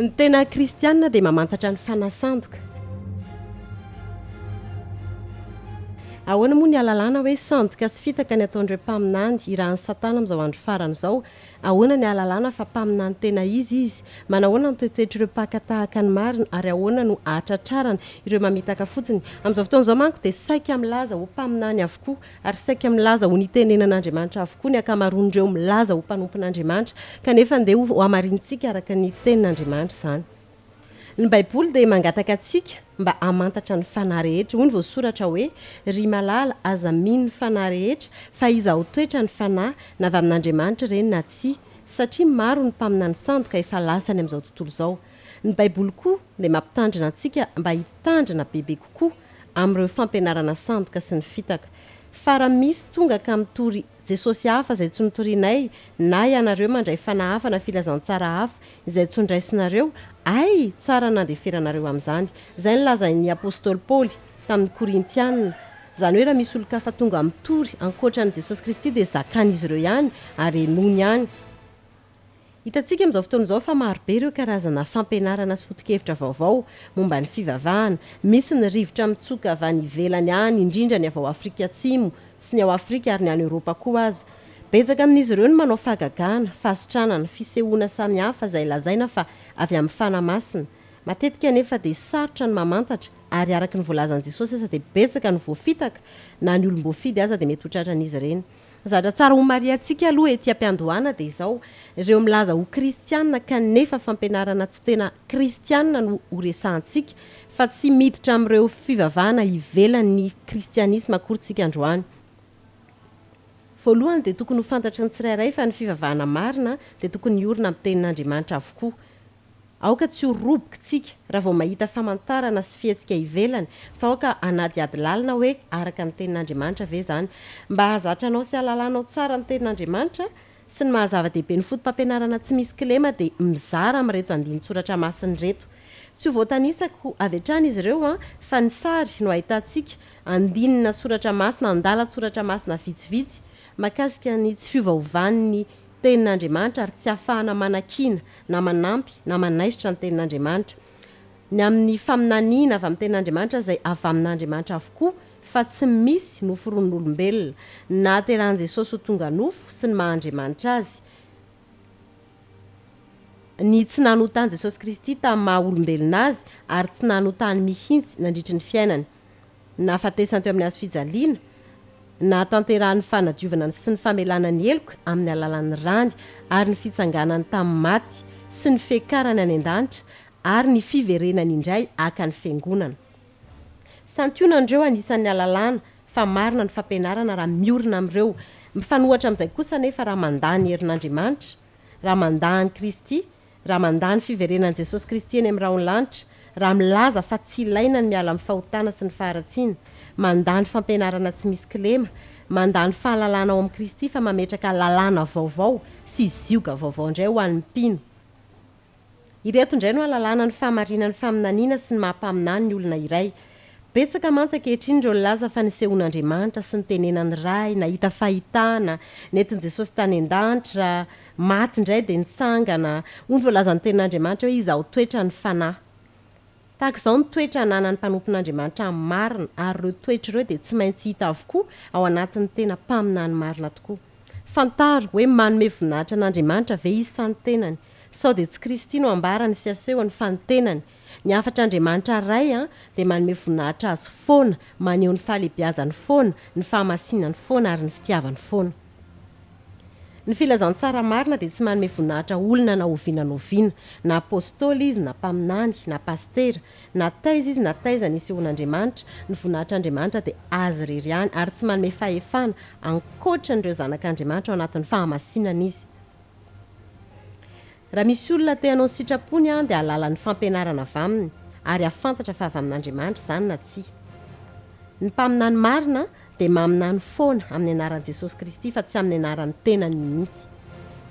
Ny tena kristiana dia mamantatra ny fanahy sandoka. Ahoana moa ny ahalalana hoe sandoka sy fitaka ny ataon'ireo mpaminany irahan'i Satana amin'izao andro farany izao? Ahoana ny ahalalana fa mpaminany tena izy izy? Manahoana ny toetoetr'ireo mpaka tahaka ny marina ary ahoana no ahatratrarana ireo mamitaka fotsiny? Amin'izao fotoana izao manko dia saika milaza ho mpaminany avokoa ary saika milaza ho nitenenan'Andriamanitra avokoa ny ankamaroan'ireo milaza ho mpanompon'Andriamanitra, kanefa ndeha ho hamarinintsika araka ny Tenin'Andriamanitra izany. Ny Baiboly dia mangataka antsika mba hamantatra ny fanahy rehetra. Hoy ny voasoratra hoe, Ry malala, aza mino ny fanahy rehetra, fa izahao toetra ny fanahy, na avy amin'Andriamanitra ireny na tsia, satria maro ny mpaminany sandoka efa lasa any amin'izao tontolo izao. Ny Baiboly koa dia mampitandrina antsika mba hitandrina bebe kokoa amin'ireo fampianarana sandoka sy ny fitaka. Fa raha misy tonga ka mitory Jesosy hafa izay tsy notorianay, na ianareo mandray fanahy hafa na filazantsara hafa izay tsy hondraisinareo, ay, tsara ny nandeferanareo amin'izany. Izay no lazain'ny apostoly Paoly tamin'ny Korintiana. Izany hoe raha misy olon-kafa tonga mitory ankoatra an'i Jesosy Kristy dia zakan'izy ireo ihany ary henoiny ihany. Hitantsika amin'izao fotoana izao fa maro be ireo karazana fampianarana sy foto-kevitra vaovao momba ny fivavahana. Misy ny rivotra mitsoka avy any ivelany any, indrindra ny avy ao Afrika Atsimo sy ny ao Afrika ary ny any Eoropa koa aza. Betsaka amin'izy ireo no manao fahagagana, fahasitranana, fisehoana samihafa izay lazaina fa avy amin'ny Fanahy Masina. Matetika anefa dia sarotra ny mamantatra ary araka ny voalazan'i Jesosy aza dia betsaka no voafitaka, na ny olom-boafidy aza dia mety ho tratran'izy ireny. Zavatra tsara homarihantsika aloha ety am-piandohana dia izao, ireo milaza ho kristiana kanefa fampianarana tsy tena kristiana no horesahantsika fa tsy miditra amin'ireo fivavahana ivelan'ny kristianisma akory tsika androany. Voalohany dia tokony ho fantatry ny tsirairay fa ny fivavahana marina dia tokony hiorina amin'ny tenin'Andriamanitra avokoa. Aoka tsy ho roboka tsika raha vao mahita famantarana sy fihetsika ivelany fa aoka hanadihady lalina hoe araka ny tenin'Andriamanitra ve izany. Mba hahazatra anao sy hahalalanao tsara ny tenin'Andriamanitra sy ny maha-zava-dehibe ny foto-pampianarana tsy misy kilema dia mizara amin'ireto andinin-tsoratra masina ireto. Tsy ho voatanisako avy hatrany izy ireo an, fa ny sary no ahitantsika andinina soratra masina, andalan-tsoratra masina vitsivitsy mahakasika ny tsy fiovaovan'ny Tenin'Andriamanitra ary tsy ahafahana manakiana na manampy na manaisotra ny Tenin'Andriamanitra. Ny amin'ny faminaniana avy amin'ny Tenin'Andriamanitra izay avy amin'Andriamanitra avokoa fa tsy misy noforonin'olombelona. Ny nahaterahan'i Jesosy ho tonga nofo sy ny maha Andriamanitra Azy. Ny tsy nanotan'i Jesosy Kristy tamin'ny maha olombelona Azy ary tsy nanotany mihitsy nandritry ny fiainany. Nahafatesany teo amin'ny hazo fijaliana, nahatanterahan'ny fanadiovana ny sy ny famelana ny heloka amin'ny alalan'ny rany ary ny fitsanganany tamin'ny maty sy ny fiakarany any an-danitra ary ny fiverenany indray haka ny Fiangonana. Santionany ireo anisan'ny alalàna fa marina ny fampianarana raha miorina amin'ireo. Mifanohatra amin'izay kosa anefa raha mandà ny herin'Andriamanitra, raha mandà an'i Kristy, Raha mandà ny fiverenan'i Jesosy Kristy eny amin'ny rahon'ny lanitra, raha milaza fa tsy ilaina ny miala amin'ny fahotana sy ny faharatsiana, mandà ny fampianarana tsy misy kilema, mandà ny fahalalana ao amin'i Kristy fa mametraka lalàna vaovao sy zioga vaovao indray ho an'ny mpino. Ireto indray no ahalalana ny fahamarinan'ny faminaniana sy ny maha-mpaminany ny olona iray. Betsaka mantsy ankehitriny ireo nilaza fa nisehoan'Andriamanitra sy nitenenan'ny Ray, nahita fahitana, nentin'i Jesosy tany an-danitra, maty indray dia nitsangana. Hoy ny voalazan'ny Tenin'Andriamanitra hoe izaho toetra ny fanahy. Tahaka izao ny toetra ananan'ny mpanompon'Andriamanitra marina ary ireo toetra ireo dia tsy maintsy hita avokoa ao anatin'ny tena mpaminany marina tokoa. Fantaro hoe manome voninahitra an'Andriamanitra ve izy sa ny tenany? Sao dia tsy Kristy no ambarany sy asehony fa ny tenany? Ny hafatr'Andriamanitra Ray dia manome voninahitra Azy foana, maneho ny fahalehibiazany foana, ny fahamasinany foana ary ny fitiavany foana. Ny filazantsara marina dia tsy manome voninahitra olona na oviana na oviana, na apostoly izy, na mpaminany, na pasitera, na taiza izy na taiza nisehoan'Andriamanitra, ny voninahitr'Andriamanitra dia Azy irery ihany ary tsy manome fahefana ankoatra an'ireo zanak'Andriamanitra ao anatin'ny fahamasinana Izy. Raha misy olona te hanao ny sitrapony dia hahalala ny fampianarana avy aminy, ary hahafantatra fa avy amin'Andriamanitra izany na tsia. Ny mpaminany marina dia maminany foana amin'ny anaran'i Jesosy Kristy fa tsy amin'ny anaran'ny tenany mihitsy.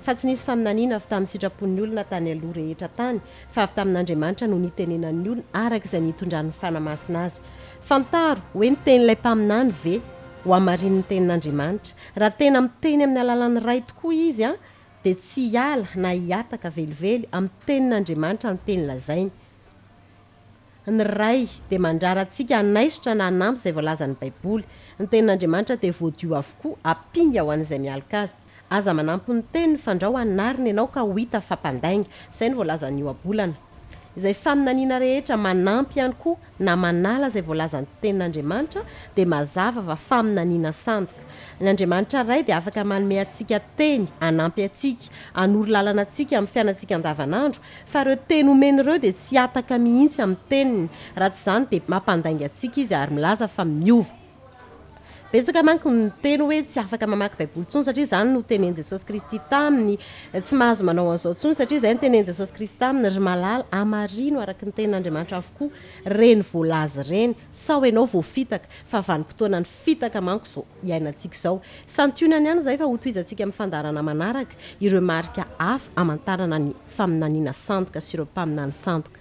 Fa tsy nisy faminaniana avy tamin'ny sitrapon'ny olona tany aloha rehetra tany, fa avy tamin'Andriamanitra no nitenenan'ny olona araka izay nitondran'ny Fanahy Masina azy. Fantaro hoe ny tenin'ilay mpaminany ve ho hamarinin'ny tenin'Andriamanitra. Raha tena miteny amin'ny alalan'ny Ray tokoa izy, dia tsy hiala na hihataka velively amin'ny Tenin'Andriamanitra ny teny lazainy. Ny Ray dia mandrara antsika hanaisotra na hanampy izay voalazan'ny Baiboly. Ny Tenin'Andriamanitra dia voadio avokoa, ampinga ho an'izay mialoka azy. Aza manampy ny teniny fandrao hanarina ianao ka ho hita fa mpandainga. Izay no voalazan'ny ohabolana. Izay faminaniana rehetra manampy ihany koa na manala izay voalazan'ny Tenin'Andriamanitra dia mazava fa faminaniana sandoka. Ny Andriamanitra Ray dia afaka manome antsika teny hanampy antsika, hanoro lalana antsika amin'ny fiainantsika andavanandro, Fa ireo teny omeny ireo dia tsy hataka mihitsy amin'ny teniny, raha tsy izany dia mampandainga antsika izy ary milaza fa miova. Betsaka manko ny miteny hoe tsy afaka mamaky baiboly intsony satria izany no tenenin'i Jesosy Kristy taminy, tsy mahazo manao an'izao intsony satria izay no tenenin'i Jesosy Kristy taminy, ry malala, hamarino araka ny tenin'Andriamanitra avokoa ireny voalaza ireny sao ianao voafitaka, fa vanim-potoanan'ny fitaka manko izao iainantsika izao. Santionany ihany izay fa hotohizantsika amin'ny fandaharana manaraka ireo marika hafa hamantarana ny faminaniana sandoka sy ireo mpaminany sandoka.